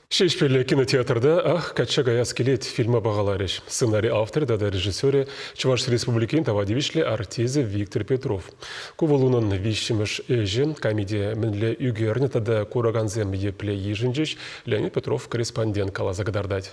Ҫеҫпӗл кинотеатрта «Ах, качча каяс килет» фильма пахаларӗҫ. Сценари авторӗ тата режиссерӗ Чӑваш Республикин тава тивӗҫлӗ артисчӗ Виктор Петров. Ку вӑл унӑн виҫҫӗмӗш ӗҫӗ. Камите мӗнле ӳкернӗ тата куракансем епле йышӑнчӗҫ, Леонид Петров корреспондент каласа кӑтартать.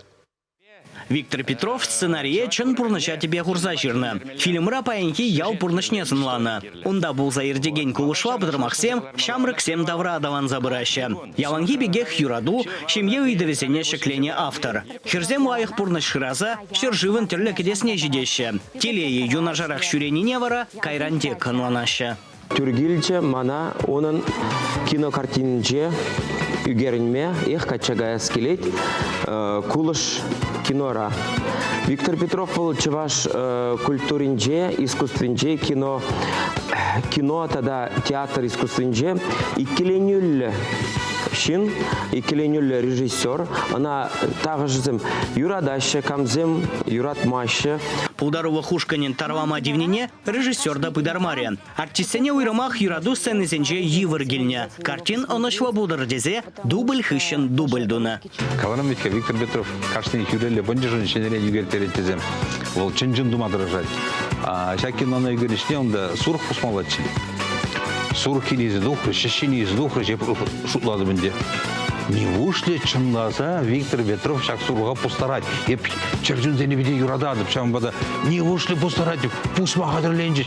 Виктор Петров сценарие чӑн пурнӑҫа тӗпе хурса ҫырнӑ. Фильмра паянхи ял пурнӑҫне сӑнланӑ. Унта пулса иртекен кулӑшла пӑтӑрмахсем ҫамрӑксем тавра аталанса пыраҫҫӗ. Яланхи пекех юрату, ҫемье ыйтӑвӗсене ҫӗкленӗ автор. Хӗрсем лайӑх пурнӑҫ шыраса ҫӗршывӑн тӗрлӗ кӗтесне ҫитеҫҫӗ. Телейӗ юнашарах ҫӳренине вара кайран тек ӑнланаҫҫӗ. Тӳр килчӗ мана унӑн кинокартининче ӳкерӗнме. Эх, качча каяс килет. Кулӑш кинора. Виктор Петров вӑл чӑваш культуринче, искусствинче, кино, кино тата театр искусствинче иккӗленӳллӗ ҫын, иккӗленӳллӗ режиссер. Ӑна тахӑшӗсем юратаҫҫӗ, камсем юратмаҫҫӗ. Пултарулӑх ушкӑнӗн тарлама тивнине режиссер та пытармарӗ. Артистсене уйрӑмах юрату сценисенче йывӑр килнӗ. Картин ӑнӑҫлӑ пултӑр тесе дубль хыҫҫӑн дубль тунӑ. Каларӑм вӗт-ха, Виктор Петров кашни хӳреллӗ пӑнчӑшӑн ҫӗнӗрен ӳкерттерет тесе. Вӑл чӑн-чӑн тума тӑрӑшать. Ҫак кинона ӳкернӗ унта сурӑх пусмаллаччӗ. Сурӑх килесе тухрӗ, ҫӗҫҫине илсе тухрӗ, шутлатӑп ӗнтӗ. Нивушлӗ чӑнласа Виктор Петров ҫак сурӑха пустарать? Эп чӗрчунсене питӗ юрататӑп, ҫавӑнпа та нивушлӗ пустарать? Пусма хатӗрленчӗҫ.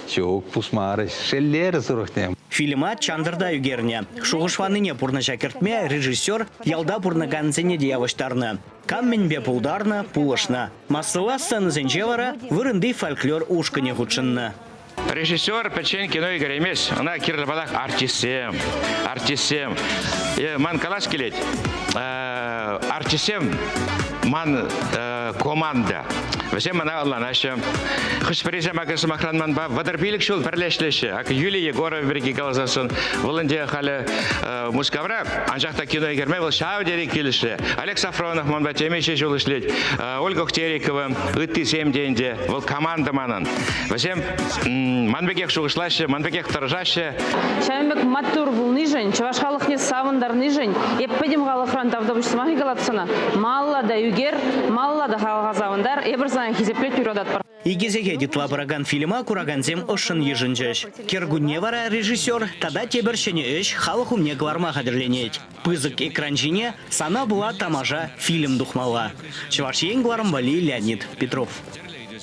Ҫук, пусмарӗҫ, шеллерӗ сурӑхне. Фильма Чантӑрта ӳкернӗ. Шухӑшланине пурнӑҫа кӗртме режиссер ялта пурӑнакансене те явӑҫтарнӑ. Кам мӗнпе пултарнӑ, пулӑшнӑ. Массӑлла сценӑсенче вара вырӑнти фольклор ушкӑнӗ хутшӑннӑ. Режиссер пӗччен кино ӳкереймест. Ӑна кирлӗ палах артистсем, артистсем. Ман калас килет, артистсем ман команда. Вӗсем мана ӑнланаҫҫӗ. Хӑш-пӗрисем акӑ сӑмахран манпа 35 ҫул пӗрле ӗҫлеҫҫӗ. Акӑ Юлия Егорова пирки каласассӑн, вӑл ӗнтӗ халӗ Мускавра, анчах та кино ӳкерме вӑл ҫав тери килӗшрӗ. Олег Сафронов манпа темиҫе ҫул ӗҫлет. Ольга Охтерикова, ыттисем те ӗнтӗ. Вӑл команда манӑн. Вӗсем ман пекех шухӑшлаҫҫӗ, ман пекех тӑрӑшаҫҫӗ. Ҫавӑн пек маттур пулнишӗн, чӑваш халӑхне савӑнтарнишӗн эп пӗтӗм халӑхран тавтапуҫ сӑмахӗ калатӑп сана. Малалла та ӳкер, малалла та халӑха савӑнтар, эпир сана хисеплет, юрататпӑр. Икӗ сехет ытла пыракан фильма куракансем ӑшшӑн йышӑнчӗҫ. Кӗркунне вара режиссер тата тепӗр ҫӗнӗ ӗҫ халӑх умне кӑларма хатӗрленет. Пысӑк экран ҫине «Сана пула тамаша» фильм тухмалла. Чӑваш Ен кӑларӑм валли Леонид Петров.